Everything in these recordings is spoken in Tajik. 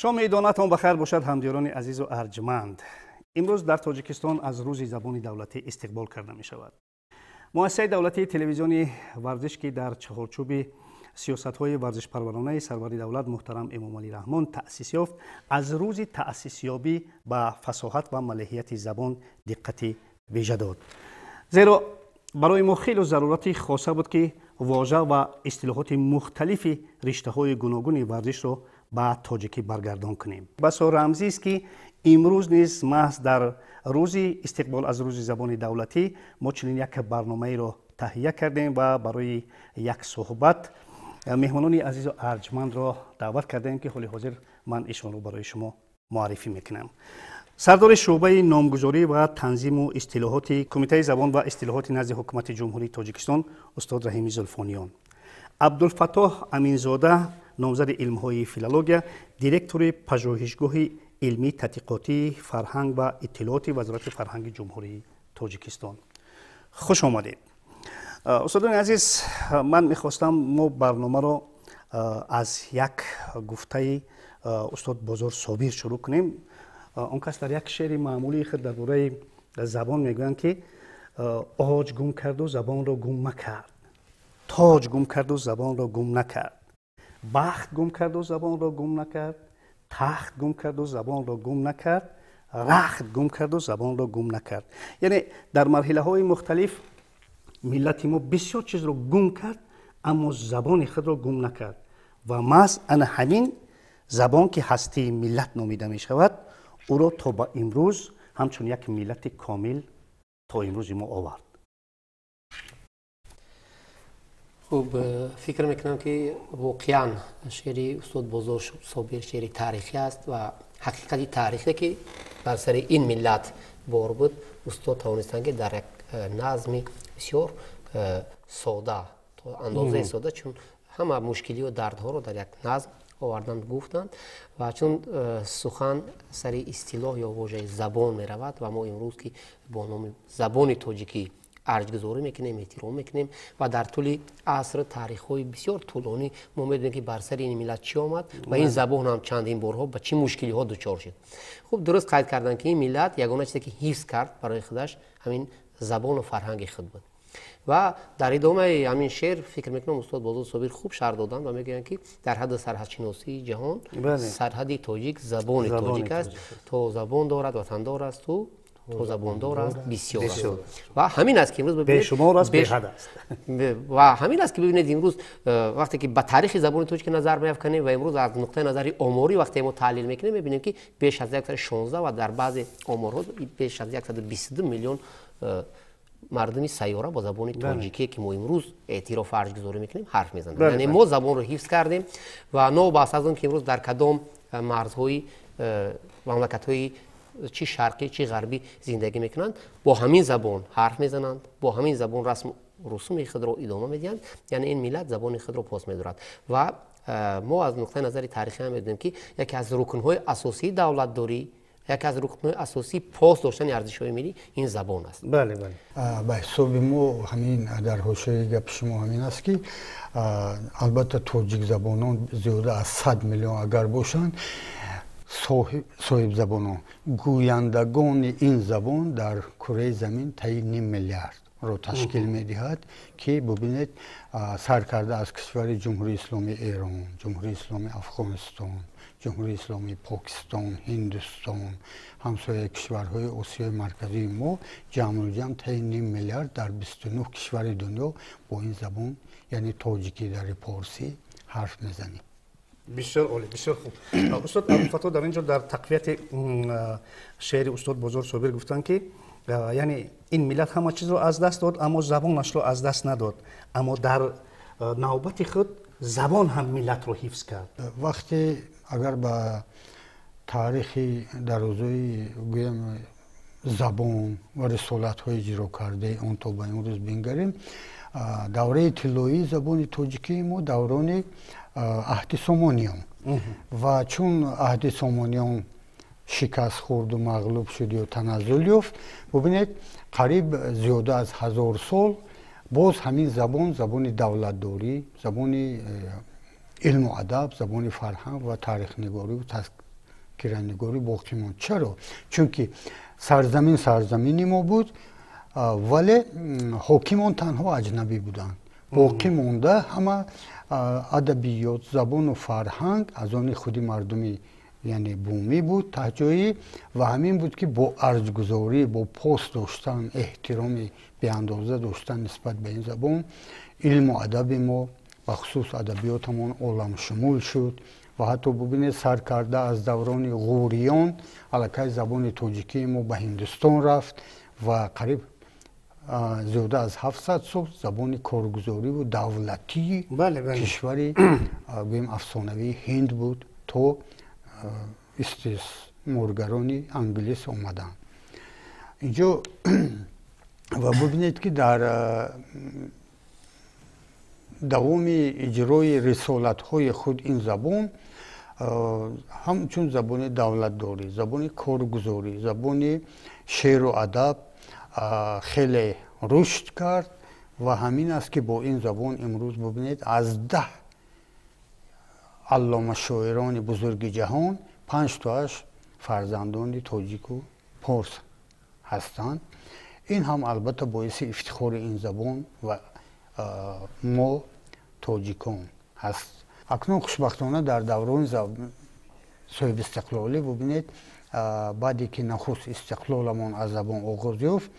Шоми идонатон ба хайр бошад, ҳамдиёрони азизу арҷманд. Имрӯз дар Тоҷикистон аз рӯзи забони давлатӣ истиқбол карда мешавад. Муассисаи давлатии телевизиони варзиш, ки дар чаҳорчӯби сиёсатҳои варзишпарваронаи сарвари давлат муҳтарам Эмомалӣ Раҳмон таъсис ёфт, аз рӯзи таъсисёбӣ ба фасоҳат ва малиҳияти забон диққати вижа дод. Зеро барои мо хеле зарурати хоса буд, ки вожа ва истилоҳоти мухталифи риштаҳои гуногуни варзишро ба тоҷикӣ баргардон кунем. Басо рамзист, ки имрӯз низ маҳз дар рӯзи истиқбол аз рӯзи забони давлатӣ мо чунин як барномаеро таҳия кардем ва барои як суҳбат меҳмонони азизу арҷмандро даъват кардем, ки ҳоли ҳозир ман ишонро барои шумо муаррифӣ мекунам. Сардори шӯъбаи номгузорӣ ва танзиму истилоҳоти Кумитаи забон ва истилоҳоти назди Ҳукумати Ҷумҳурии Тоҷикистон устод Раҳими Зулфониён, Абдулфаттоҳ Аминзода, номзади илмҳои филология, директори пажӯҳишгоҳи илмии тадқиқотии фарҳанг ва иттилооти Вазорати фарҳанги Ҷумҳурии Тоҷикистон. Хуш омадед, устодони азиз. Ман мехостам мо барномаро аз як гуфтаи устод Бозор Собир шурӯъ кунем. Он кас дар як шеъри маъмулии худ дар бораи забон мегӯянд, ки оҷ гум карду забонро гум накард, тоҷ гум карду забонро гум накард, бахт гум карду забонро гум накард, тахт гум карду забонро гум накард, рахт гум карду забонро гум накард. Яъне дар марҳилаҳои мухталиф миллати мо бисёр чизро гум кард, аммо забони худро гум накард ва маҳз ана ҳамин забон, ки ҳастии миллат номида мешавад, ӯро то ба имрӯз ҳамчун як миллати комил то имрӯзи мо овард. Хуб, фикр мекунам, ки воқеан шеъри устод Бозор Собир шеъри таърихӣ аст ва ҳақиқати таърихе, ки бар сари ин миллат бор буд, устод тавонистанд, ки дар як назми бисёр сода, то андозаи сода, чун ҳама мушкилию дардҳоро дар як назм оварданд, гуфтанд. Ва чун сухан сари истилоҳ ё вожаи забон меравад ва мо имрӯз, ки бо номи забони тоҷикӣ арҷгузорӣ мекунем, эҳтиром мекунем ва дар тӯли аср таърихҳои бисёр тӯлонӣ мо медонем, ки бар сари ин миллат чӣ омад ва ин забон ҳам чандин борҳо ба чӣ мушкилиҳо дучор шуд. Хуб, дуруст қайд карданд, ки ин миллат ягона чизе, ки ҳифз кард барои худаш, ҳамин забону фарҳанги худ буд. Ва дар идомаи ҳамин шеър, фикр мекунам, устод Бозор Собир хуб шарҳ доданд ва мегӯянд, ки дар ҳадди сарҳадшиносии ҷаҳон сарҳади тоҷик забони тоҷик аст. То забон дорад, ватандор асту, то забондор аст, бисёр аст. Ва ҳамин аст, ки имрӯз бешумор аст, беҳад аст. Ва ҳамин аст, ки бибинед, имрӯз вақте ки ба таърихи забони тоҷикӣ назар меафканем ва имрӯз аз нуқтаи назари оморӣ вақте мо таҳлил мекунем, мебинем, ки беш аз 116 ва дар баъзе оморҳо беш аз 122 миллион мардуми сайёра бо забони тоҷикие, ки мо имрӯз эътироф арҷгузорӣ мекунем, ҳарф мезананд. Яъне мо забонро ҳифз кардем ва новобаста аз он ки имрӯз дар кадом марзҳои мамлакатҳои чӣ шарқӣ, чӣ ғарбӣ зиндагӣ мекунанд, бо ҳамин забон ҳарф мезананд, бо ҳамин забон расму русуми худро идома медиҳанд. Яъне ин миллат забони худро пос медорад. Ва мо аз нуқтаи назари таърихӣ ҳам медонем, ки яке аз рукнҳои асосии давлатдорӣ, яке аз рукнҳои асосии пос доштани арзишҳои миллӣ ин забон аст. Бале, бале. Ба ҳисоби мо, ҳамин дар ҳошияи гапи шумо ҳамин аст, ки албатта тоҷикзабонон зиёда аз 100 миллион агар бошанд, соҳибзабонон, гӯяндагони ин забон дар кураи замин таи ним миллиардро ташкил медиҳад, ки бубинед, сар карда аз кишвари Ҷумҳурии Исломии Эрон, Ҷумҳурии Исломии Афғонистон, Ҷумҳурии Исломии Покистон, Ҳиндустон, ҳамсояи кишварҳои Осиёи Марказии мо, ҷамъулҷамъ таи ним миллиард дар 29 кишвари дунё бо ин забон, яъне тоҷикӣ, дари порсӣ ҳарф мезанем. Бисёр олӣ, бисёр хуб. Устод Абдулфаттоҳ дар ин ҷо дар тақвияти шеъри устод Бозор Собир гуфтанд, ки яъне ин миллат ҳама чизро аз даст дод, аммо забонашро аз даст надод, аммо дар навбати худ забон ҳам миллатро ҳифз кард. Вақте агар ба таърихи дарозои, гӯям, забон ва рисолатҳои иҷро кардаи он то ба имрӯз бингарем, давраи тиллоии забони тоҷикии мо даврони аҳди Сомониён ва чун аҳди Сомониён шикаст хӯрду мағлуб шуд ё таназзул ёфт, бубинед, қариб зиёда аз 1000 сол боз ҳамин забон забони давлатдорӣ, забони илму адаб, забони фарҳанг ва таърихнигорӣ. Киранигорӣ боқӣ монд. Чаро? Чунки сарзамин сарзамини мо буд, вале ҳокимон танҳо аҷнабӣ буданд. Боқӣ монда ҳама адабиёт, забону фарҳанг аз они худи мардуми, яъне бумӣ буд, таҳҷоӣ, ва ҳамин буд, ки бо арҷгузорӣ, бо пос доштан, эҳтироми беандоза доштан нисбат ба ин забон, илму адаби мо, бахусус адабиётамон оламшумул шуд. Ва ҳатто бубинед, сар карда аз даврони ғуриён аллакай забони тоҷикии мо ба Ҳиндустон рафт ва қариб зиёда аз 700 сол забони коргузориву давлатии кишвари, гӯем, афсонавии Ҳинд буд, то истисморгарони англис омаданд инҷо. Ва бубинед, ки дар давоми иҷрои рисолатҳои худ ин забон ҳамчун забони давлатдорӣ, забони коргузорӣ, забони шеъру адаб хеле рушд кард. Ва ҳамин аст, ки бо ин забон имрӯз бубинед, аз 10 аллома шоирони бузурги ҷаҳон панҷ тоаш фарзандони тоҷику порс ҳастанд. Ин ҳам албатта боиси ифтихори ин забон ва мо тоҷикон ҳаст. Акнун хушбахтона дар даврони соҳибистиқлолӣ, бубинед, баъде ки нахуст истиқлоламон аз забон оғоз ёфт,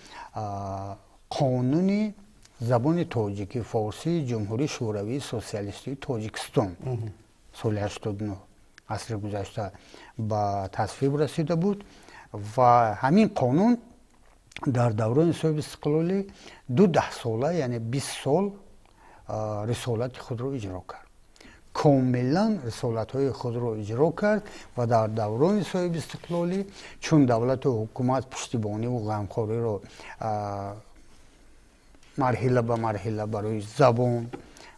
қонуни забони тоҷикӣ форсии Ҷумҳурии Шӯравии Сотсиалистии Тоҷикистон соли 89 асри гузашта ба тасвиб расида буд. Ва ҳамин қонун дар даврони соҳибистиқлолӣ ду даҳсола, яъне 20 сол рисолати худро иҷро кард, комилан рисолатҳои худро иҷро кард. Ва дар даврони соҳибистиқлолӣ, чун давлату ҳукумат пуштибониву ғамхориро марҳила ба марҳила барои забон,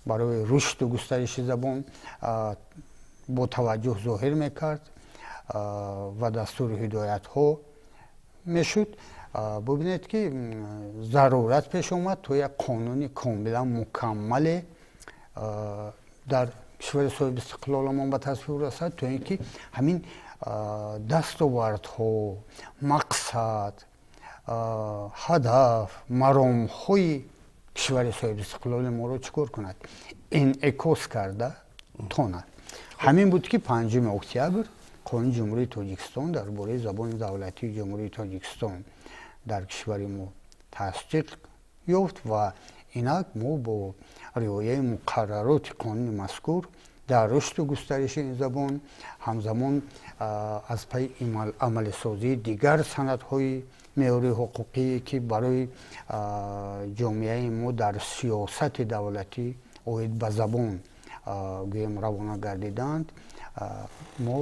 барои рушду густариши забон бо таваҷҷӯҳ зоҳир мекард ва дастуру ҳидоятҳо мешуд, бубинед, ки зарурат пеш омад, то як қонуни комилан мукаммале дар кишвари соҳибистиқлоламон ба тасвиб расад, то ин ки ҳамин дастовардҳо, мақсад, ҳадаф, маромҳои кишвари соҳибистиқлоли моро чӣ кор кунад, инъикос карда тонад. Ҳамин буд, ки 5 октябр Қонуни Ҷумҳурии Тоҷикистон дар бораи забони давлатии Ҷумҳурии Тоҷикистон дар кишвари мо тасдиқ ёфт. Ва инак мо бо риояи муқаррароти қонуни мазкур дар рушду густариши ин забон, ҳамзамон аз пайи амалисозии дигар санадҳои меъёрии ҳуқуқие, ки барои ҷомеаи мо дар сиёсати давлатӣ оид ба забон, гӯем, равона гардиданд, мо,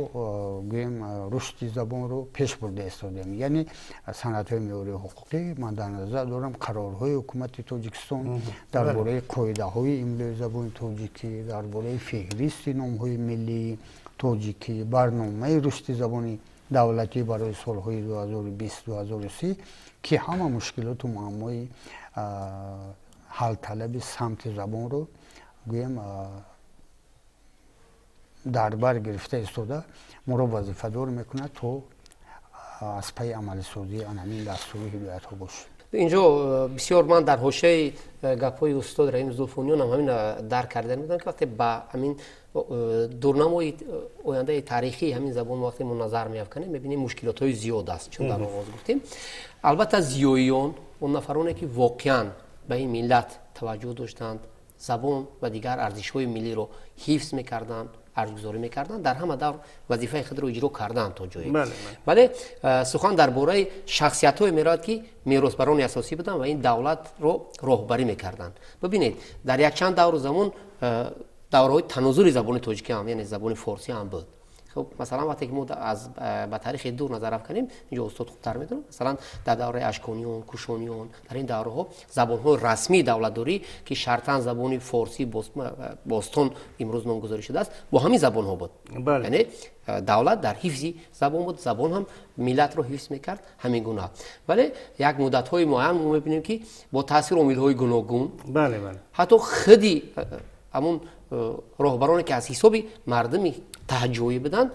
гӯем, рушди забонро пеш бурда истодем. Яъне санадҳои меъёрии ҳуқуқӣ ман дар назар дорам қарорҳои ҳукумати Тоҷикистон дар бораи қоидаҳои имлои забони тоҷикӣ, дар бораи феҳристи номҳои миллии тоҷикӣ, барномаи рушди забони давлатӣ барои солҳои 2020-2030, ки ҳама мушкилоту муаммои ҳалталаби самти забонро, гӯем, дар бар гирифта истода, моро вазифадор мекунад, то аз пайи амалисозии ҳамин дастуру ҳидоятҳо бошем. Инҷо бисёр ман дар ҳошияи гапҳои устод Раҳим Зулфуниёнам ҳамин дарк карда будам, ки вақте ба ҳамин дурнамои ояндаи таърихии ҳамин забон вақте мо назар меафканем, мебинем, мушкилотҳои зиёд аст. Чун дар оғоз гуфтем, албатта зиёиён, он нафароне, ки воқеан ба ин миллат таваҷҷӯҳ доштанд, забон ва дигар арзишҳои миллиро ҳифз мекарданд, арҷгузорӣ мекарданд, дар ҳама давр вазифаи худро иҷро карданд то ҷое. Вале сухан дар бораи шахсиятҳое меравад, ки меросбарони асосӣ буданд ва ин давлатро роҳбарӣ мекарданд. Бибинед, дар якчанд давру замон давраҳои танозули забони тоҷикӣ ҳам, яъне забони форсӣ ҳам буд. Хуб, масалан, вақте ки мо аз ба таърихи дур назар афканем, инҷо устод хубтар медонад, масалан, дар давраи ашкониён, кушониён, дар ин давраҳо забонҳои расмии давлатдорӣ, ки шартан забони форсии бостон имрӯз номгузорӣ шудааст, бо ҳамин забонҳо буд. Яъне давлат дар ҳифзи забон буд, забон ҳам миллатро ҳифз мекард ҳамин гуна. Вале як муддатҳои муайян мо мебинем, ки бо таъсири омилҳои гуногун ҳатто худи ҳамун роҳбароне, ки аз ҳисоби мардуми таҳҷоӣ буданд.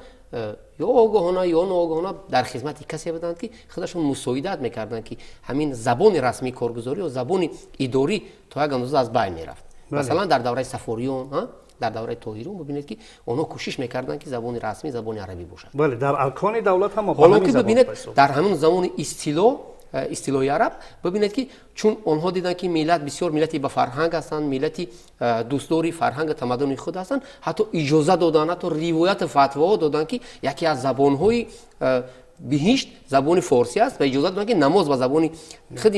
ё огоҳона ё ноогоҳона дар хизмати касе буданд, ки худашон мусоидат мекарданд, ки ҳамин забони расмии коргузорӣ ё забони идорӣ то як андоза аз байн мерафт. Масалан, дар давраи Сафориён, дар давраи Тоҳириён бибинед, ки онҳо кӯшиш мекарданд, ки забони расмӣ забони арабӣ бошад. Бале, дар аркони давлат ҳам ҳоло ки бибинед, дар ҳамон замони истилои араб бибинед, ки чун онҳо диданд, ки миллат бисёр миллати ба фарҳанг ҳастанд, миллати дӯстдори фарҳанг ва тамаддуни худ ҳастанд, ҳатто иҷоза доданд, ҳатто ривояту фатвоҳо доданд, ки яке аз забонҳои биҳишт забони форсӣ аст ва иҷоза доданд, ки намоз ба забони худи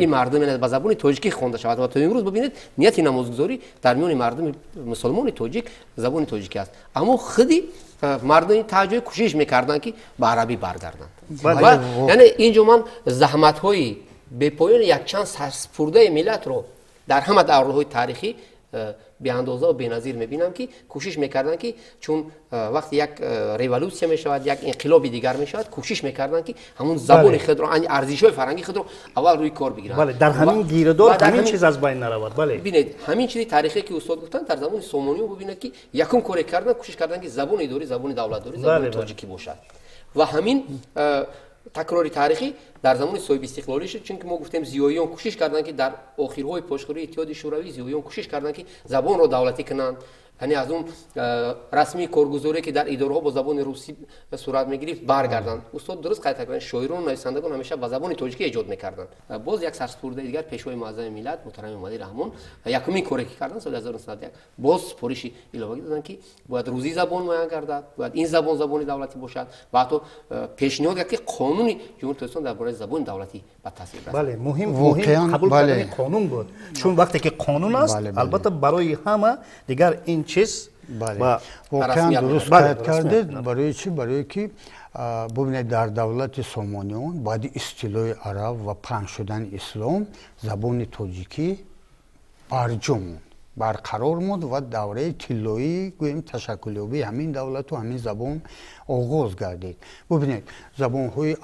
ин мардум, ба забони тоҷикӣ хонда шавад. Ва то имрӯз бибинед, нияти намозгузорӣ дар миёни мардуми мусулмони тоҷик забони тоҷикӣ аст, аммо худи мардуми таҷои кӯшиш мекарданд, ки ба арабӣ баргарданд. Яъне инҷо ман заҳматҳои бепоёни якчанд сарспурдаи миллатро дар ҳама давраҳои таърихӣ беандоза ва беназир мебинам, ки кӯшиш мекарданд, ки чун вақте як революсия мешавад, як инқилоби дигар мешавад, кӯшиш мекарданд, ки ҳамон забони худро, арзишҳои фарҳангии худро аввал рӯи кор бигиранд. Бале, дар ҳамин гирдор ҳамин чиз аз байн наравад. Бале, бибинед, ҳамин чизи таърихе, ки устод гуфтанд, дар замони Сомониён бибинед, ки якум коре карданд, кӯшиш карданд, ки забони идорӣ, забони давлатдорӣ забони тоҷикӣ бошад. Ва ҳамин такрори таърихӣ дар замони соҳибистиқлолӣ шуд, чунки мо гуфтем, зиёиён кӯшиш карданд, ки дар охирҳои пошхӯрии Иттиҳоди Шӯравӣ зиёиён кӯшиш карданд, ки забонро давлатӣ кунанд, яъне аз он расмии коргузорие, ки дар идораҳо бо забони русӣ сурат мегирифт, баргарданд. Устод дуруст қайд карданд, шоирон, нависандагон ҳамеша ба забони тоҷикӣ эҷод мекарданд. Боз як сарспурдаи дигар, пешвои муаззами миллат муҳтарами Эмомалӣ Раҳмон, якумин коре, ки карданд, соли 1991 боз супориши иловагӣ доданд, ки бояд рӯзи забон муайян гардад, бояд ин забон забони давлатӣ бошад, ва ҳатто пешниҳод кард, ки қонуни Ҷумҳурии Тоҷикистон дар бораи забони давлатӣ ба тасвиб расад. Бале, муҳим қабул кардани қонун буд, чун вақте ки қонун аст, албатта барои ҳама дигар ин чиз. Воқеан дуруст қайд кардед. Барои чӣ? Барое ки бубинед, дар давлати Сомониён баъди истилои араб ва паҳн шудани ислом забони тоҷикӣ барҷо монд, барқарор монд ва давраи тиллоӣ, гӯем, ташаккулёбии ҳамин давлату ҳамин забон оғоз гардид. Бубинед, забонҳои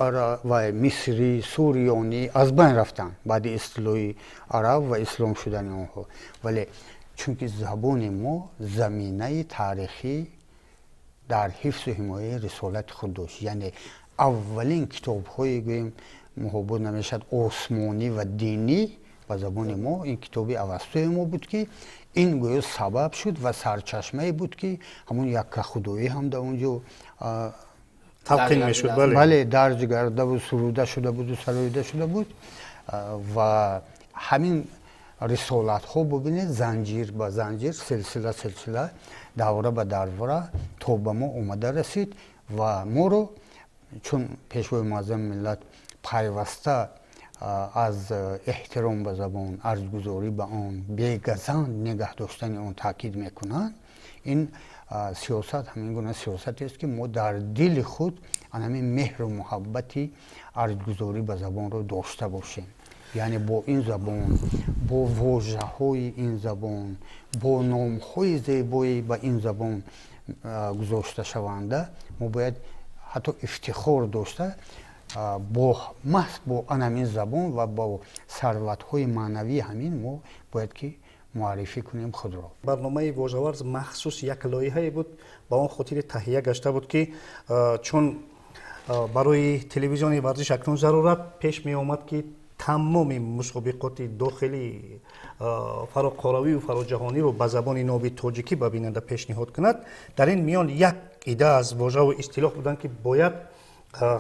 ва мисрӣ, суриёнӣ аз байн рафтанд баъди истилои араб ва ислом шудани онҳо, вале чунки забони мо заминаи таърихӣ дар ҳифзу ҳимояи рисолати худ дошт, яъне аввалин китобҳои, гӯем, муҳобот намешавад, осмонӣ ва динӣ ба забони мо ин китоби Авастои мо буд, ки ин гӯё сабаб шуд ва сарчашмае буд, ки ҳамон яккахудоӣ ҳам дар он ҷо талқин мешуд. Бале, дарҷ гардаву суруда шуда буду сароида шуда буд. Ва ҳамин рисолатҳо, бубинед, занҷир ба занҷир, силсила силсила, давра ба давра то ба мо омада расид. Ва моро чун пешвои муаззами миллат пайваста аз эҳтиром ба забон, арҷгузорӣ ба он, бегазанд нигаҳ доштани он таъкид мекунанд, ин сиёсат ҳамин гуна сиёсатест, ки мо дар дили худ ҳамин меҳру муҳаббати арҷгузорӣ ба забонро дошта бошем, яъне бо ин забон, бо вожаҳои ин забон, бо номҳои зебои ба ин забон гузошташаванда мо бояд ҳатто ифтихор дошта, бо маҳз бо анамин забон ва бо сарватҳои маънавии ҳамин мо бояд ки муаррифӣ кунем худро. Барномаи вожаварз махсус як лоиҳае буд, ба он хотири таҳия гашта буд, ки чун барои телевизиони варзиш акнун зарурат пеш меомад, ки тамоми мусобиқоти дохилӣ, фароқоравию фароҷаҳониро ба забони ноби тоҷикӣ ба бинанда пешниҳод кунад. Дар ин миён як ида аз вожаву истилоҳ буданд, ки бояд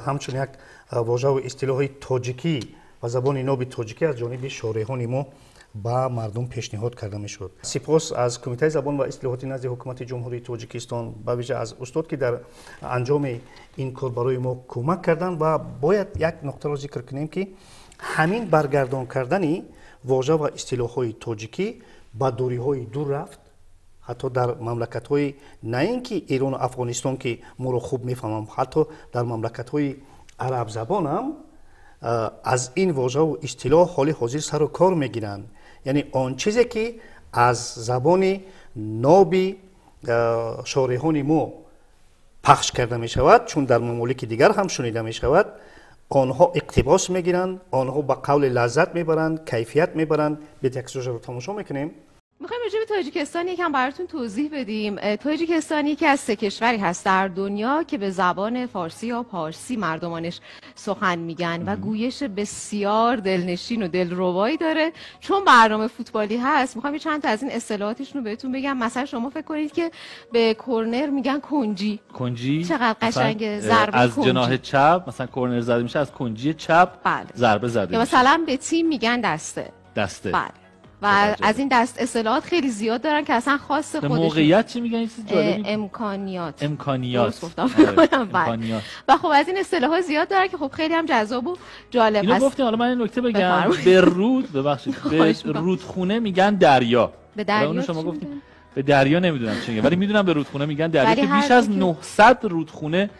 ҳамчун як вожаву истилоҳи тоҷикӣ ба забони ноби тоҷикӣ аз ҷониби шореҳони мо ба мардум пешниҳод карда мешуд. Сипос аз Кумитаи забон ва истилоҳоти назди Ҳукумати Ҷумҳурии Тоҷикистон, ба вижа аз устод, ки дар анҷоми ин кор барои мо кӯмак карданд. Ва бояд як нуқтаро зикр кунем, ки ҳамин баргардон кардани вожа ва истилоҳҳои тоҷикӣ ба дуриҳои дур рафт, ҳатто дар мамлакатҳои на ин ки Эрону Афғонистон, ки моро хуб мефаҳмам, ҳатто дар мамлакатҳои арабзабонам аз ин вожаву истилоҳ ҳоли ҳозир сару кор мегиранд. Яъне он чизе, ки аз забони ноби шореҳони мо пахш карда мешавад, чун дар мамолики дигар ҳам шунида мешавад, онҳо иқтибос мегиранд, онҳо ба қавли лаззат мебаранд, кайфият мебаранд. Бит як сюжетро тамошо мекунем. میخوایم راجع به تاجیکستان یکم براتون توضیح بدیم. تاجیکستان یکی از 3 کشوری هست در دنیا که به زبان فارسی یا پارسی مردمانش سخن میگن و گویش بسیار دلنشین و دلربایی داره. چون برنامه فوتبالی هست میخوام چند تا از این اصطلاحاتشون رو بهتون بگم. مثلا شما فکر کنید که به کرنر میگن کنجی. کنجی چقدر قشنگه. ضربه از جناح چپ مثلا کرنر زده میشه، از کنجی چپ بله. ضربه زده میشه. مثلا به تیم میگن دسته. دسته. بله. و از این دست اصطلاحات خیلی زیاد دارن که اصلا خاص خودشون. موقعیت چی میگن؟ این چیز جالبی. امکانیات. امکانیات. امکانیات. و خب از این اصطلاحات زیاد دارن که خب خیلی هم جذاب و جالب اینو هست. گفتیم. حالا من این نکته بگم. به رود، ببخشید، به رودخونه میگن دریا. به دریا شما گفتیم به دریا نمیدونم چی میگن، ولی میدونم به رودخونه میگن دریا که بیش از 900 رودخونه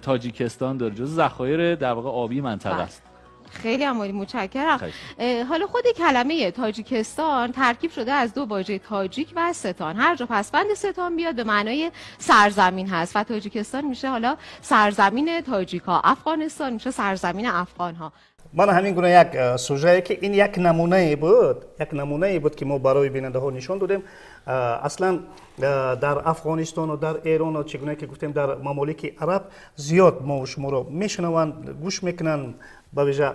تاجیکستان داره، جز ذخایر در واقع آبی منطقه است. خیلی عالی، متشکرم. حالا خود کلمه تاجیکستان ترکیب شده از 2 واژه تاجیک و ستان. هر جا پسوند ستان بیاد به معنای سرزمین هست و تاجیکستان میشه حالا سرزمین تاجیک‌ها، افغانستان میشه سرزمین افغان‌ها. من همین گونه یک سوژه که این یک نمونه بود، یک نمونه بود که ما برای بیننده ها نشون دادیم. اصلا در افغانستان و در ایران و چگونه که گفتیم در ممالک عرب زیاد ما و شما رو میشنوند، گوش میکنن، به ویژه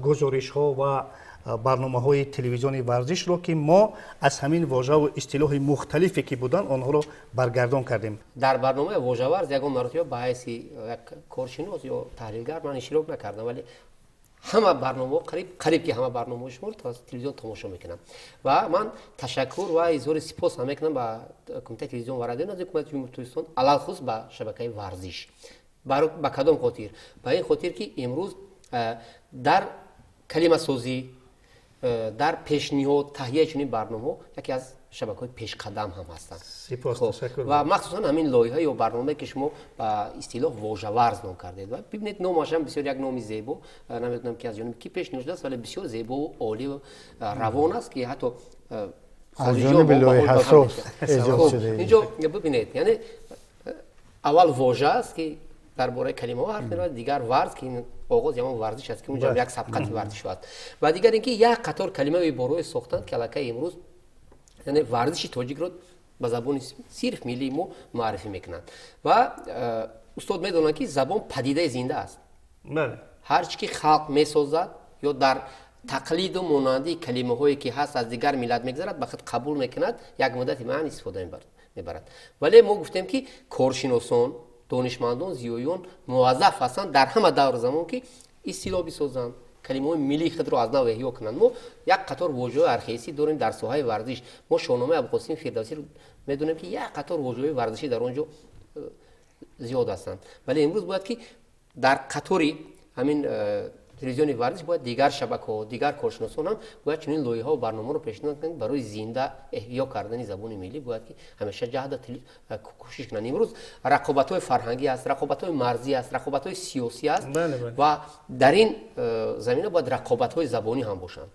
گزارش ها و برنامه های تلویزیونی ورزش رو که ما از همین واژه و اصطلاح مختلفی که بودن آنها رو برگردان کردیم. در برنامه واژه ورز یگان مرتبه به حیث یک کارشناس یا تحلیلگر من اشتراک نکردم، ولی همه برنامه قریب که همه برنامه شما تا تلویزیون تماشا میکنم و من تشکر و اظهار سپاس هم میکنم به کمیته تلویزیون و رادیو نزد حکومت جمهوری تاجیکستان، علی‌الخصوص به شبکه ورزش. به کدام خاطر؟ به این خاطر که امروز در کلمه سازی، در پیشنهاد تهیه چنین برنامه یکی از شبکه‌های پیشقدم هم هستند. سپاس، تشکر. و مخصوصا همین لایحه یا برنامه که شما به اصطلاح واژه ورز نام کردید و ببینید نامش هم بسیار یک نام زیبا، نمیدونم که از جانب کی پیشنهاد شده است، ولی بسیار زیبا و عالی و روان است که حتی از جانب لایحه ساز ایجاد شده. اینجا ببینید، یعنی اول واژه است که درباره کلمه ها حرف می‌زند، دیگر ورز که این آغاز یا ورزش است که اونجا یک سبقت ورزش است، و دیگر اینکه یک قطار کلمه و ساختند که الکی امروز یعنی ورزش تاجیک رو به زبان صرف ملی ما معرفی میکنند. و استاد میدونند که زبان پدیده زنده است. بله. هر چی که خلق میسازد یا در تقلید و مانندی کلمه هایی که هست از دیگر ملت میگذرد به خود قبول میکند، یک مدت معنی استفاده میبرد. ولی ما گفتیم که کارشناسان، دانشمندان، زیایان موظف هستند در همه دور زمان که اصطلاح بسازند، کلمه ملی خود رو از نو احیا کنند. ما یک قطار واژه ارخیسی داریم در ساحه ورزش. ما شاهنامه ابوالقاسم فردوسی رو میدونیم که یک قطار واژه ورزشی در آنجا زیاد هستند، ولی امروز باید که در قطاری همین تلویزیون ورزش باید دیگر شبکه‌ها، دیگر کارشناسان هم باید چنین لایحه‌ها و برنامه رو پیشنهاد کنند برای زنده احیا کردن زبان ملی. باید که همیشه جهد کوشش کنند. امروز رقابت‌های فرهنگی است، رقابت‌های مرزی است، رقابت‌های سیاسی است. بله بله. و در این زمینه باید رقابت‌های زبانی هم باشند.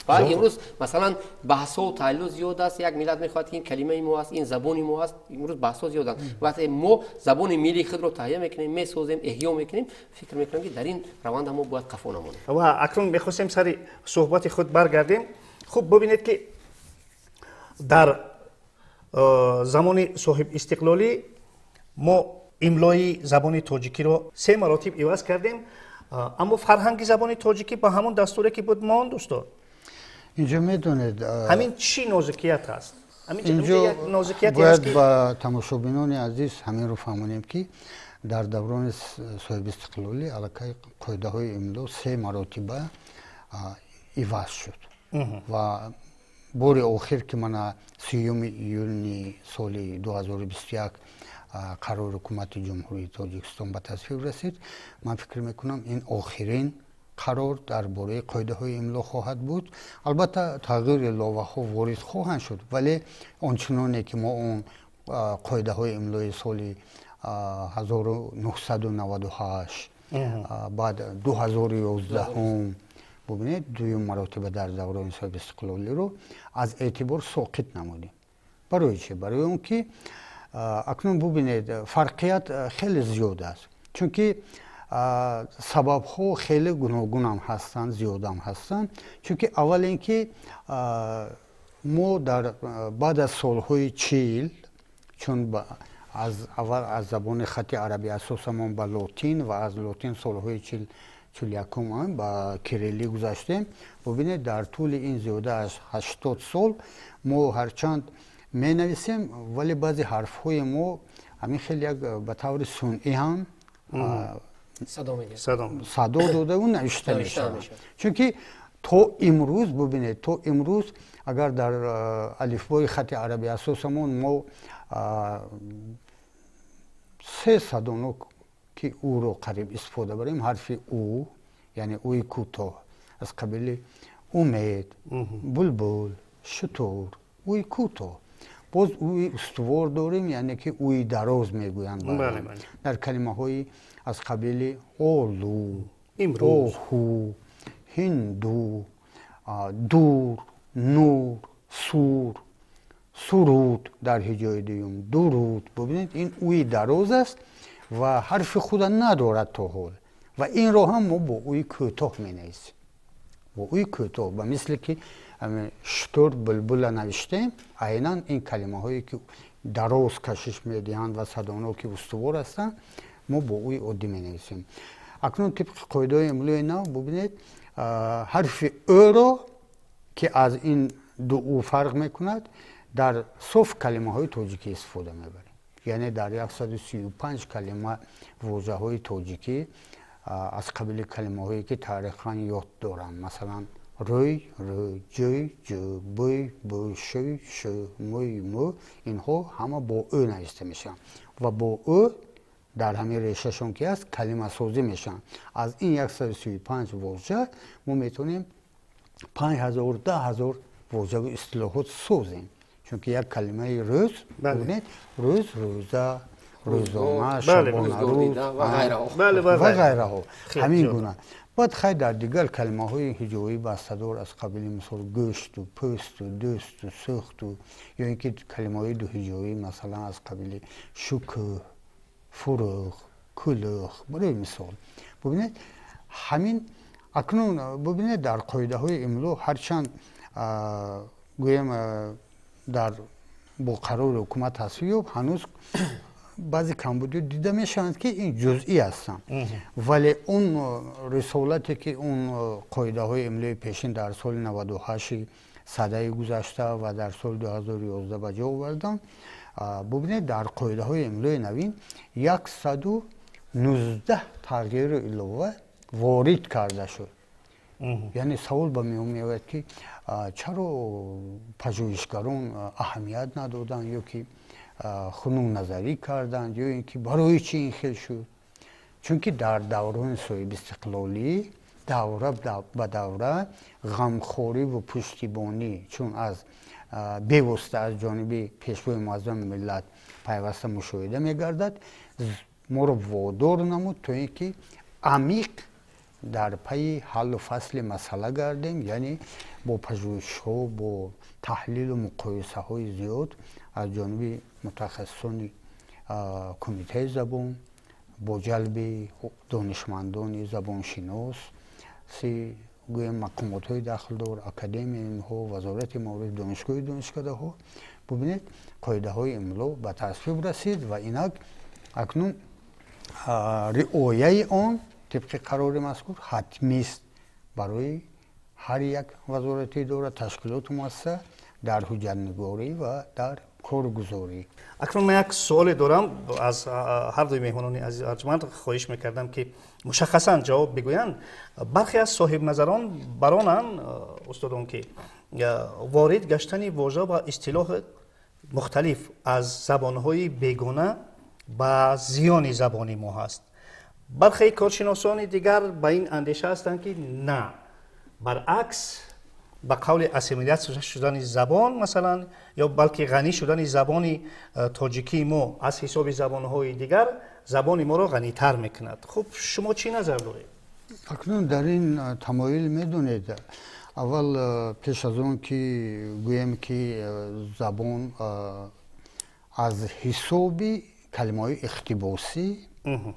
و امروز مثلا بحث و تحلیل زیاد است. یک ملت میخواد که این کلمه ما است، این زبان ما است. امروز بحث زیاد است. وقتی ما زبان ملی خود رو تهیه میکنیم، میسازیم، احیا میکنیم، فکر میکنم که در این روند ما باید قفا نمونیم. و اکنون میخواستیم سر صحبت خود برگردیم. خب ببینید که در زمان صاحب استقلالی ما املای زبان تاجیکی رو 3 مراتب عوض کردیم، اما فرهنگ زبان تاجیکی با همون دستوری که بود ماند. استاد اینجا میدونید همین چی نازکیت هست؟ اینجا باید با تماشابینان عزیز همین رو فهمونیم که در دوران صاحب استقلالی علاقه قاعده های املا 3 مراتبه عوض شد و بار آخر که من 30 ایون سال 2021 قرار حکومت جمهوری تاجیکستان به تصویب رسید، من فکر میکنم این آخرین قرار درباره قاعده های املا خواهد بود. البته تغییر لوحه ها وارد خواهند شد، ولی آنچنانی که ما اون قاعده های املای سال 1998 بعد 2011 ببینید دویم مراتب در دوران صاحب استقلالی رو از اعتبار ساقط نمودیم. برای چه؟ برای اون که اکنون ببینید فرقیت خیلی زیاد است، چون که سبب ها خیلی گوناگون هم هستند، زیاد هم هستند. چون که اول اینکه Мо дар баъд аз солҳои 40, чун аз аввал аз забони хати арабӣ асосамон ба лотин ва аз лотин солҳои 41 ба кириллӣ гузаштем. Бубинед, дар тӯли ин зиёда аз 80 сол мо ҳарчанд менависем, вале баъзе ҳарфҳои мо ҳамин хеле як ба таври сунъӣ ҳам садо додаву навишта мешаванд. Чунки то имрӯз, бубинед, то имрӯз агар дар алифбои хати арабӣ асосамон мо се садонок ки ӯро қариб истифода барем, ҳарфи ӯ, яъне ӯи кӯтоҳ аз қабили умед, булбул, шутур, ӯи кӯтоҳ. Боз ӯи устувор дорем, яъне ки ӯи дароз мегӯянд дар калимаҳои аз қабили олу, оҳу, ҳинду, дур, нур, сур, суруд дар ҳиҷои дуюм, дуруд. Бубинед, ин ӯи дароз аст ва ҳарфи худа надорад то ҳол, ва инро ҳам мо бо ӯи кӯтоҳ менависем, бо ӯи кӯтоҳ, ба мисли ки шутур, булбула навиштем, айнан ин калимаҳое ки дароз кашиш медиҳанд ва садоно ки устувор ҳастанд, мо бо ӯи оддӣ менависем. Акнун тибқи қоидаҳои имлои нав, бубинед, ҳарфи ӯро ки аз ин ду ӯ фарқ мекунад, дар соф калимаҳои тоҷикӣ истифода мебарем. Яъне дар 135 калима вожаҳои тоҷикӣ аз қабили калимаҳое ки таърихан ёд доранд, масалан рӯй, рӯ, ҷӯй, ҷӯ, бӯй, бӯ, шӯй, шӯ, мӯй, мӯ, инҳо ҳама бо ӯ навишта мешаванд ва бо ӯ дар ҳамин решашон ки аст калимасозӣ мешаванд. Аз ин 135 вожа мо метавонем 5000, 10,000 вожаву истилоҳот созем. Чунки як калимаи рӯз, бубинед, рӯз, рӯза, рӯзона, шабонарӯз ва ғайраҳо, ҳамин гуна. Баъд хай дар дигар калимаҳои ҳиҷоӣ бастадор аз қабили мисол гӯшту, пӯсту, дӯсту, сӯхту, ё ин ки калимаҳои дуҳиҷоӣ, масалан аз қабили шукӯҳ, фурӯғ, кулӯх, барои мисол. Бубинед, ҳамин акнун бубинед, дар қоидаҳои имло ҳарчанд гӯем дар бо қарори ҳукумат тасвиб ёфт, ҳанӯз баъзе камбудиҳо дида мешаванд ки ин ҷузъӣ ҳастанд, вале он рисолате ки он қоидаҳои имлои пешин дар соли 98 садаи гузашта ва дар соли 2011 ба ҷо оварданд, бубинед, дар қоидаҳои имлои навин 119 тағйиру илова ворид карда шуд. Яъне савол ба миён меояд ки чаро пажӯҳишгарон аҳамият надоданд ё ки хунукназарӣ карданд, ё ин ки барои чӣ ин хел шуд? Чунки дар даврони соҳибистиқлолӣ давра ба давра ғамхориву пуштибонӣ чун аз бевосита аз ҷониби пешвои муаззами миллат пайваста мушоҳида мегардад, моро водор намуд то ин ки амиқ дар пайи ҳаллу фасли масъала гардем, яъне бо пажӯҳишҳо, бо таҳлилу муқоисаҳои зиёд аз ҷониби мутахассисони кумитаи забон, бо ҷалби донишмандони забоншинос, гӯем мақомотҳои дахлдор, академияи илмҳо, вазорати маориф, донишгоҳи донишкадаҳо, бубинед, қоидаҳои имло ба тасвиб расид ва инак акнун риояи он тибқи қарори мазкур ҳатмист барои ҳар як вазорати идора, ташкилоту муассиса дар ҳуҷҷатнигорӣ ва дар коргузорӣ. Акнун ман як суоле дорам аз ҳар дуи меҳмонони азиз арҷманд, хоҳиш мекардам ки мушаххасан ҷавоб бигӯянд. Бархе аз соҳибназарон баронанд, устодон, ки ворид гаштани вожа ва истилоҳи мухталиф аз забонҳои бегона ба зиёни забони мо ҳаст. Бархе коршиносони дигар ба ин андеша ҳастанд ки на, баръакс, ба қавли ассимилятсия шудани забон масалан, ё балки ғанӣ шудани забони тоҷикии мо аз ҳисоби забонҳои дигар забони моро ғанитар мекунад. Хуб, шумо чӣ назар доред? Акнун дар ин тамоил медонед, аввал пеш аз он ки гӯем ки забон аз ҳисоби калимаҳои иқтибосӣ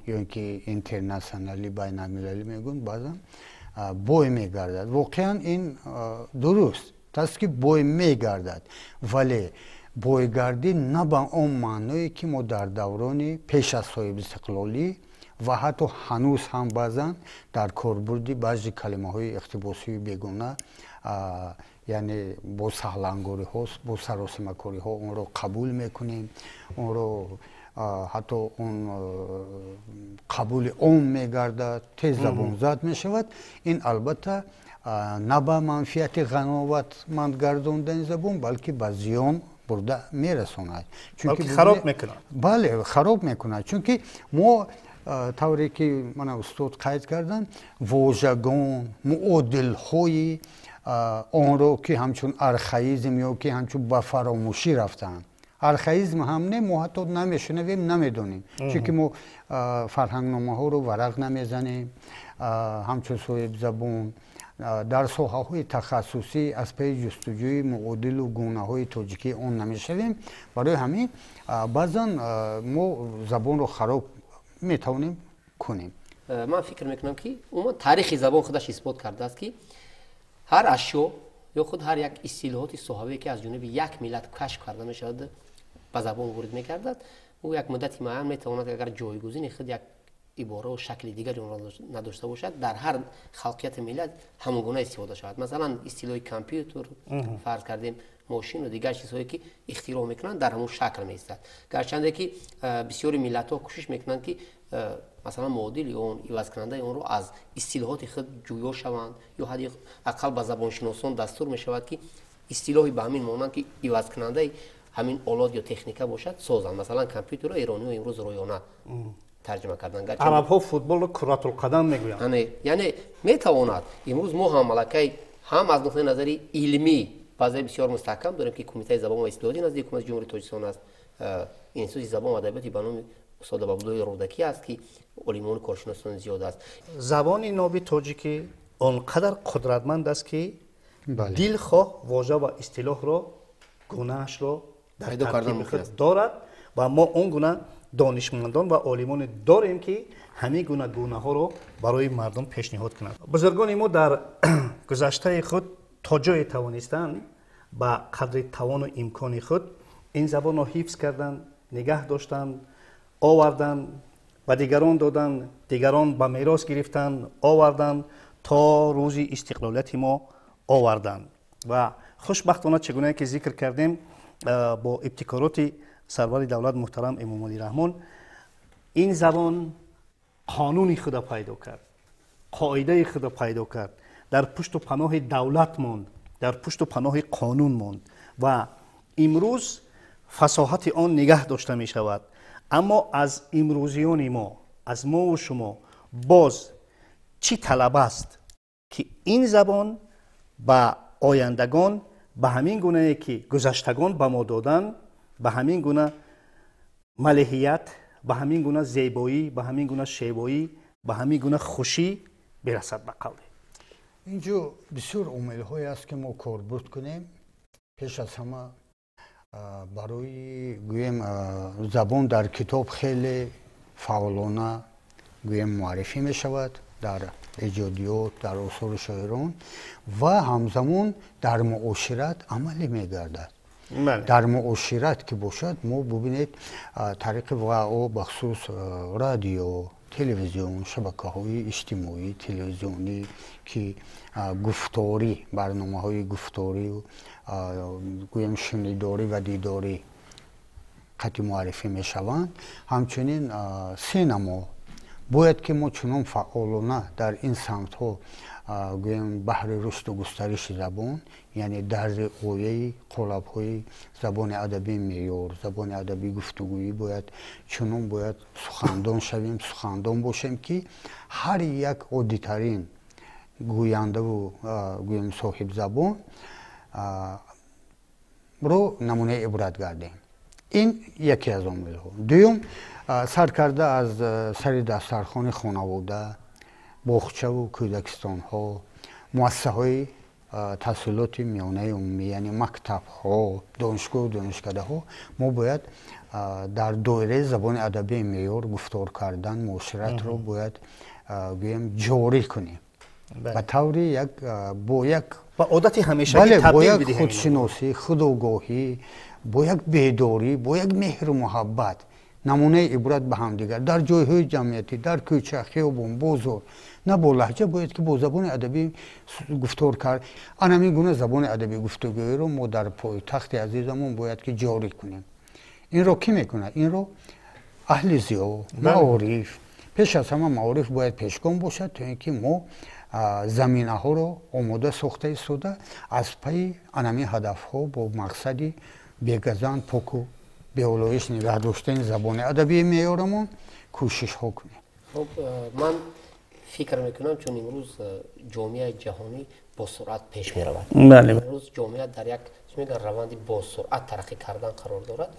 ё ин ки интернатсионалӣ, байналмилалӣ мегӯянд, баъзан бой мегардад. Воқеан ин дуруст. аст, ки бой мегардад, вале бойгардӣ на ба он маъное, ки мо дар даврони пеш аз соҳибистиқлолӣ ва ҳатто ҳанӯз ҳам баъзан дар корбурди баъзе калимаҳои иқтибосию бегона, яъне бо саҳлангориҳо, бо саросимакориҳо онро қабул мекунем, онро ҳатто он қабули ом мегардад, тез забонзад мешавад. Ин албатта на ба манфиати ғановатманд гардондани забон, балки ба зиён бурда мерасонад. Чунки хароб мекунад. Бале, хароб мекунад, чунки мо, тавре ки мана устод қайд карданд, вожагон, муодилҳои онро, ки ҳамчун архаизм ё ки ҳамчун ба фаромӯшӣ рафтаанд, архаизм ҳам не, мо ҳатто намешунавем, намедонем, чунки мо фарҳангномаҳоро варақ намезанем. Ҳамчун соҳибзабон дар соҳаҳои тахассусӣ аз пайи ҷустуҷӯи муодилу гунаҳои тоҷикии он намешавем. Барои ҳамин баъзан мо забонро хароб метавонем кунем. Ман фикр мекунам, ки умуман таърихи забон худаш исбот кардааст, ки ҳар ашё ё худ ҳар як истилоҳоти соҳавие, ки аз ҷониби як миллат кашф карда мешавад, ба забон ворид мегардад, ӯ як муддати муайян метавонад, агар ҷойгузини худ як ибораву шакли дигари онро надошта бошад, дар ҳар халқияти миллат ҳамон гуна истифода шавад. Масалан, истилоҳи компютер, фарз кардем, мошину дигар чизҳое, ки ихтироъ мекунанд, дар ҳамон шакл меистад, гарчанде ки бисёри миллатҳо кӯшиш мекунанд, ки масалан муодили он, ивазкунандаи онро аз истилоҳоти худ ҷӯё шаванд, ё ҳадди ақал ба забоншиносон дастур мешавад, ки истилоҳи ба ҳамин монанд, ки ивазкунандаи ҳамин олот ё техника бошад, созанд. Масалан, компютерро эрониҳо имрӯз рӯёна тарҷима кардан. Арабҳо футболро куратулқадам мегӯянд. Яъне метавонад. Имрӯз мо ҳам аллакай ҳам аз нуқтаи назари илмӣ баъзеи бисёр мустаҳкам дорем, ки Кумитаи забон ва истилоҳоти назди Ҳукумати Ҷумҳурии Тоҷикистон аст, Институти забон ва адабиёти ба номи устод Абдуллои Рӯдакӣ аст, ки олимону коршиносони зиёд аст. Забони ноби тоҷикӣ он қадар қудратманд аст, ки дилхоҳ вожа ва истилоҳро, гунаашро дар таркиби худ дорад, ва мо он гуна донишмандон ва олимоне дорем, ки ҳамин гуна гунаҳоро барои мардум пешниҳод кунанд. Бузургони мо дар гузаштаи худ то ҷое тавонистанд, ба қадри тавону имкони худ ин забонро ҳифз карданд, нигаҳ доштанд, оварданд, ба дигарон доданд, дигарон ба мерос гирифтанд, оварданд, то рӯзи истиқлолияти мо оварданд. Ва хушбахтона, чӣ гунае ки зикр кардем, бо ибтикороти сарвари давлат муҳтарам Эмомалӣ Раҳмон ин забон қонуни худа пайдо кард, қоидаи худа пайдо кард, дар пушту паноҳи давлат монд, дар пушту паноҳи қонун монд ва имрӯз фасоҳати он нигаҳ дошта мешавад. Аммо аз имрӯзиёни мо, аз мову шумо боз чӣ талаб аст, ки ин забон ба ояндагон ба ҳамин гунае, ки гузаштагон ба мо доданд, ба ҳамин гуна малиҳият, ба ҳамин гуна зебоӣ, ба ҳамин гуна шевоӣ, ба ҳамин гуна хушӣ бирасад? Ба қавле, инҷо бисёр омилҳое аст, ки мо корбурд кунем. Пеш аз ҳама, барои, гӯем, забон дар китоб хеле фаъолона, гӯем, муаррифӣ мешавад дар эҷодиёт, дар осори шоирон, ва ҳамзамон дар муошират амалӣ мегардад. Дар муошират ки бошад, мо бубинед, тариқи вао, бахусус радио, телевизион, шабакаҳои иҷтимоӣ, телевизионӣ, ки гуфторӣ, барномаҳои гуфторию, гӯем, шунидорӣ ва дидорӣ қатъи муаррифӣ мешаванд. Ҳамчунин синамо. Бояд ки мо чунон фаъолона дар ин самтҳо, гӯем, баҳри рушду густариши забон, яъне дар риояи қолабҳои забони адабии меъёр, забони адабии гуфтугӯӣ, бояд чунон бояд сухандон шавем, сухандон бошем, ки ҳар як оддитарин гӯяндаву, гӯем, соҳибзабон ро намунаи ибрат гардем. Ин яке аз омилҳо. Дуюм, сар карда аз сари дастархони хонавода, боғчаву кӯдакистонҳо, муассисаҳои таҳсилоти миёнаи умумӣ, яъне мактабҳо, донишгоҳу донишкадаҳо, мо бояд дар доираи забони адабии меъёр гуфтор кардан, муоширатро бояд, гӯем, ҷорӣ кунем. Ба таври як бо як ба одати ҳамешагӣ табдил бо як бидиҳем. Худшиносӣ, худогоҳӣ, бо як бедорӣ, бо як меҳру муҳаббат, намунаи ибрат ба ҳамдигар дар ҷойҳои ҷамъиятӣ, дар кӯча, хиёбон, бозор, на бо лаҳҷа, бояд ки бо забони адабӣ гуфтор кард. Ана ҳамин гуна забони адабӣ гуфтугӯиро мо дар пойтахти азизамон бояд ки ҷорӣ кунем. Инро кӣ мекунад? Инро аҳли зиё, маориф. Пеш аз ҳама маориф бояд пешгом бошад, то ин ки мо заминаҳоро омода сохта истода аз пайи анамин ҳадафҳо бо мақсади бегазанд, поку беолоиш нигоҳ доштани забони адабии меъёрамон кӯшишҳо кунем. Хуб, ман фикр мекунам, чун имрӯз ҷомеаи ҷаҳонӣ бо суръат пеш меравад, имрӯз ҷомеа дар як раванди босуръат тараққӣ кардан қарор дорад.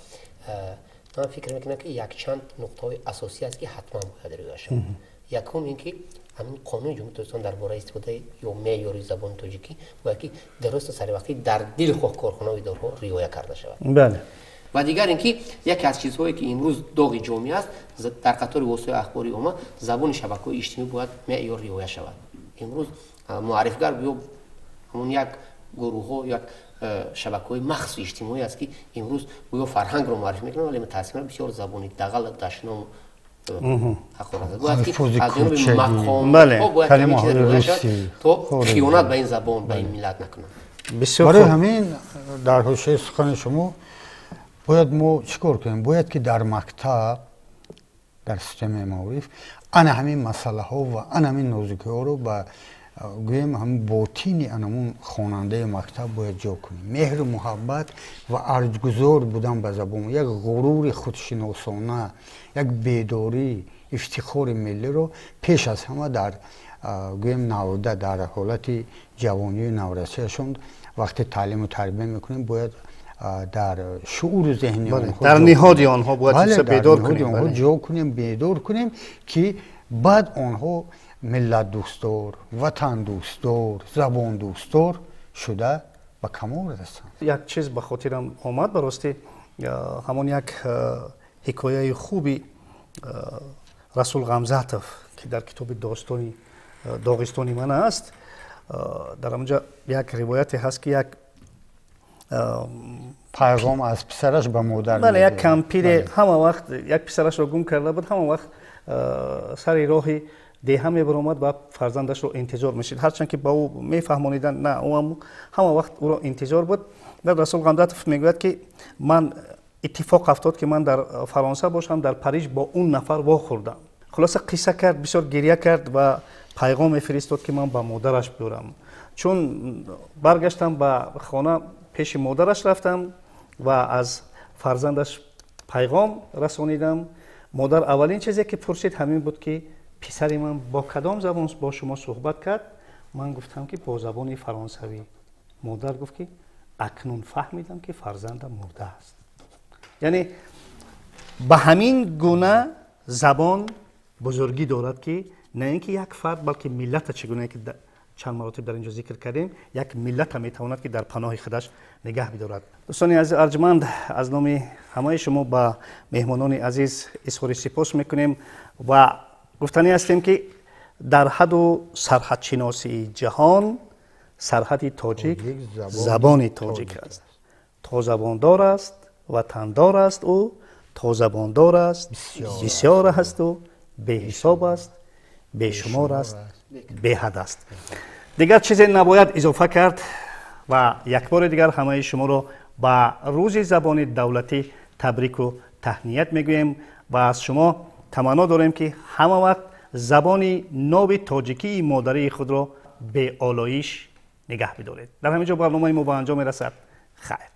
Ман фикр мекунам, ки якчанд нуқтаҳои асосӣ аст, ки ҳатман бояд риоя шавад. Якум ин ки ҳамин қонуни Ҷумҳурии Тоҷикистон дар бораи истифодаи ё меъёри забони тоҷикӣ бояд ки дурусту саривақтӣ дар дилхоҳ корхонаву идораҳо риоя карда шавад. Ва дигар ин ки яке аз чизҳое, ки имрӯз доғи ҷомеа аст, дар қатори воситаҳои ахбори омма забони шабакаҳои иҷтимоӣ бояд меъёр риоя шавад. Имрӯз муаррифгар ё ҳамон як гурӯҳҳо, як шабакаҳои махсуси иҷтимоӣ аст, ки имрӯз гӯё фарҳангро муаррифӣ мекунанд, вале мутаассифона бисёр забони дағал, дашном, ҳақорат. Бояд ки аз ҷониби мақомҳо бояд ҳамин чиз риоя шавад, то хиёнат ба ин забон, ба ин миллат накунанд. Барои ҳамин дар ҳошияи сухани шумо бояд мо чӣ кор кунем? Бояд ки дар мактаб, дар системаи маориф ана ҳамин масъалаҳо ва ана ҳамин нозукиҳоро ба гӯем ҳамин ботини анамун хонандаи мактаб бояд ҷо кунем. Меҳру муҳаббат ва арҷгузор будан ба забон, як ғурури худшиносона, як бедорӣ, ифтихори миллиро пеш аз ҳама дар гӯем навда, дар ҳолати ҷавонию наврасиашон вақте таълиму тарбия мекунем, бояд дар шууру зеҳни онҳо, дар ниҳоди онҳо бояд бедор кунем, онҳо ҷо кунем, бедор кунем, ки баъд онҳо миллатдӯстдор, ватандӯстдор, забондӯстдор шуда ба камол расанд. Як чиз ба хотирам омад, ба ростӣ ҳамон як ҳикояи хуби Расул Ғамзатов, ки дар китоби достони Доғистони ман аст. Дар ҳамонҷа як ривояте ҳаст, ки як пайғом аз писараш ба модар. Бале, як кампире ҳама вақт як писарашро гум карда буд, ҳама вақт сари роҳи деҳа мебаромад ва фарзандашро интизор мешид, ҳарчанд ки ба ӯ мефаҳмониданд, на, ӯ ҳама вақт ӯро интизор буд. Баъд Расул Ғамзатов мегӯяд, ки ман иттифоқ афтод, ки ман дар Фаронса бошам, дар Париж бо он нафар вохӯрдам. Хулоса, қисса кард, бисёр гирья кард ва пайғом мефиристод, ки ман ба модараш биёрам. Чун баргаштам ба хона, пеши модараш рафтам ва аз фарзандаш пайғом расонидам. Модар аввалин чизе, ки пурсид, ҳамин буд, ки писари ман бо кадом забон бо шумо суҳбат кард? Ман гуфтам, ки бо забони фаронсавӣ. Модар гуфт, ки акнун фаҳмидам, ки фарзандам мурдааст. Яъне ба ҳамин гуна забон бузургӣ дорад, ки на ин ки як фард, балки миллата, чӣ гуна ки чанд маротиб дар ин ҷо зикр кардем, як миллата метавонад, ки дар паноҳи худаш нигаҳ бидорад. Дӯстони азиз арҷманд, аз номи ҳамаи шумо ба меҳмонони азиз изҳори сипос мекунем ва гуфтанӣ ҳастем, ки дар ҳаду сарҳадшиносии ҷаҳон сарҳади тоҷик забони тоҷик аст. То забондор аст, ватандор аст ӯ, то забондор аст, бисёр асту беҳисоб аст, бешумор аст, беҳад аст. Дигар чизе набояд изофа кард ва як бори дигар ҳамаи шуморо ба рӯзи забони давлатӣ табрику таҳният мегӯем ва аз шумо таманно дорем, ки ҳама вақт забони ноби тоҷикии модарии худро беолоиш нигаҳ бидоред. Дар ҳамин ҷо барномаи мо ба анҷом мерасад. Хайр.